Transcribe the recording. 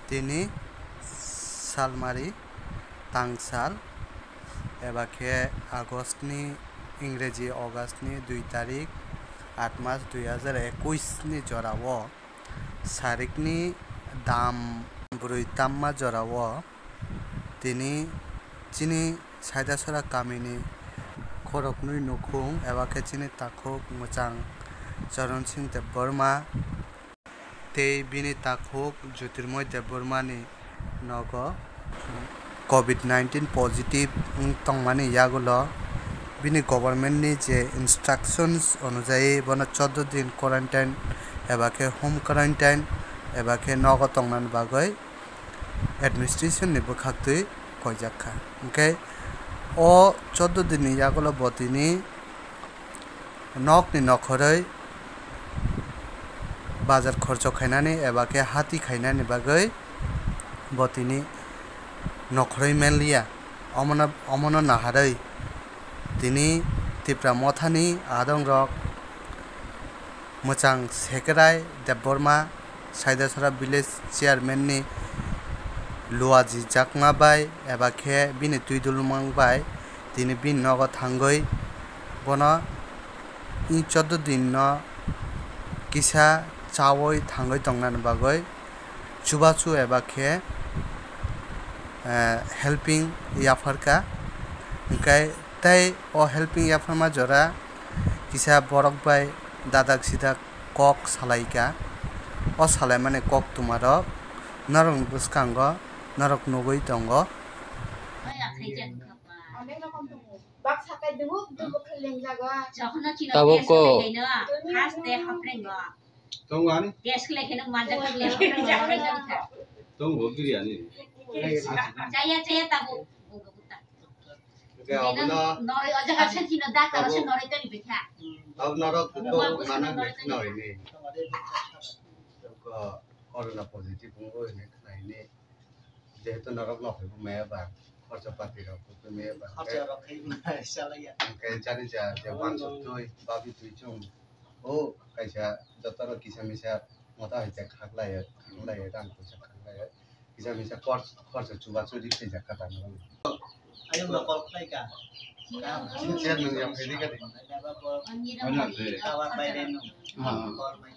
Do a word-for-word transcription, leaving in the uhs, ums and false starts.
Tini salmari tangsal eba khe August ni, Ingreji August ni dui tarik, aat mas dui hajar ekush ni jorao sarikni dam brwi tamma jorao tini chini Saidasora kamini khoroknwi nukhung eba khe chini takhuk mwchang Charan Singh Debbarma tei bini takhuk Jyotirmoy Debbarmani nogo covid nineteen positive wng tongmani yagulo bini government ni je instructions onujai bono chordo din quarantine eba khe home quarantine eba khe nogo tongnani bagwi administration ni bwkhaktwi koijak kha. Hwnkhe o chordo din ni yagulo bo tini nokni nokhorwi bazar khorcho khainani eba khe hati khainani bagwi bo tini nokhorwi manliya. Omono, omono naharwi tini Tipra Mothani adongrok mwchang Sekerai Debbarma, Saidasora village chairman ni luajijakma bai eba khe bini twi dulumang bai tini bini nogo thangwi bono i chordo din no kisa chawi thangwi tongnani bagwi chubachu eba khe, eh, helping yapharkha. Hwnkhe tei o helping yapharma jora kisa borok bai dadak sidak kok salaikha. O salaimani koktwmarok norokni bwskango norok nugwi tongo. Tabuk ko. Tongo ani? Tongo biryani. Hwnkhe abono abo norok tok manang de khna hini. Tok corona positive wngo hini khna hini. Jehetu norok nokhorwi maya ba, khorcha pati rok bo maya ba. Khorcha rok khai maya salaya. Hwnkhe jani ja je wansuk twi, babi twi chwng. O kaisa joto rok kisa misa mota hai khe khaklai, khaklai, rang puisa khaklai. Kisa misa khor-, khorsa chubachu ri khaijak kha tamo. Ayung rok call khlai ka. Chini chairman yang khaidi kha di. Power bai reno. Ah. Call bai.